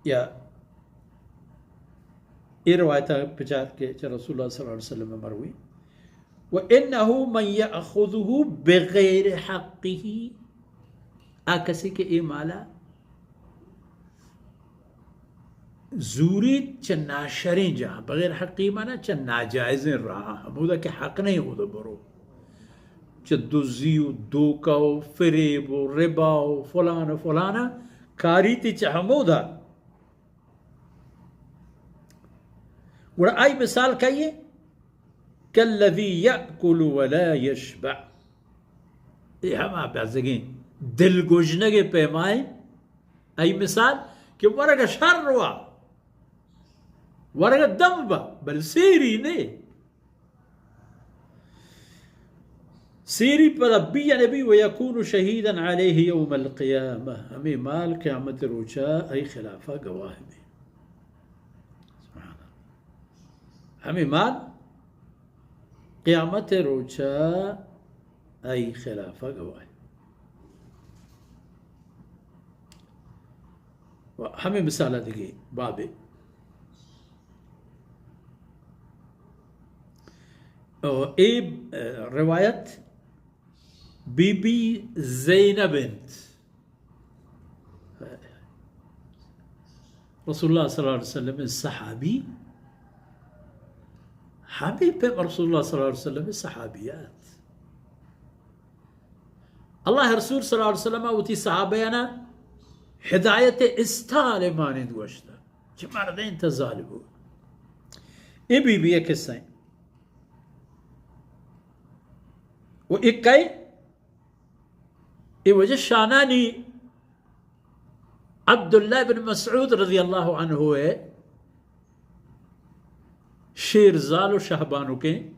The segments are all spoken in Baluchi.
یا اے روایت ءَ بچار کہ چہ رسول اللہ صلی اللہ علیہ وسلم ءَ مروی، وَإِنَّهُ مَنْ يَأْخُذْهُ بِغَيْرِ حَقِّهِ، آ کسے کہ اے مالا زوریت چہ ناشریں جاہ، بغیر حقی مانا چہ ناجائزیں راہ، ہمودا کہ حق نہیں ہمودا برو، چہ دزی و دھوکہ و فریب و ربا و فلان و فلانا کاریتی چہ ہمودا۔ گڑا آئی مثال کئیے؟ کالذی یأکل ولا یشبع۔ اے ہما بزگیں دلگژنگے پیمائیں۔ آئی مثال کہ ورگ شر وا، ورگ دم با، بل سیری نے۔ سیری پدا بی نبی، ویکون شہیدا علیہ یوم القیامہ، ہمیں مال قیامت روچا ای خلافہ گواہ بی۔ سبحان اللہ۔ ہمیں مال قیامت روچا ای خلافہ گواہ۔ و ہمیں مثال دگہ بابے۔ و اے روایت بی بی زینب انت۔ رسول اللہ صلی اللہ علیہ وسلم صحابی، ہمیں پہ رسول اللہ صلی اللہ علیہ وسلم صحابیات۔ اللہ رسول صلی اللہ علیہ وسلم وتی صحابیانا ہدایت استال مانند گوشتا، چہ مردین تا ظالمو۔ اے بی بی قصہ ہیں۔ و اکے اے وجہ شانانی عبداللہ بن مسعود رضی اللہ عنہ اے شیرزال و شہبانکیں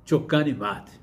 چکانی مات۔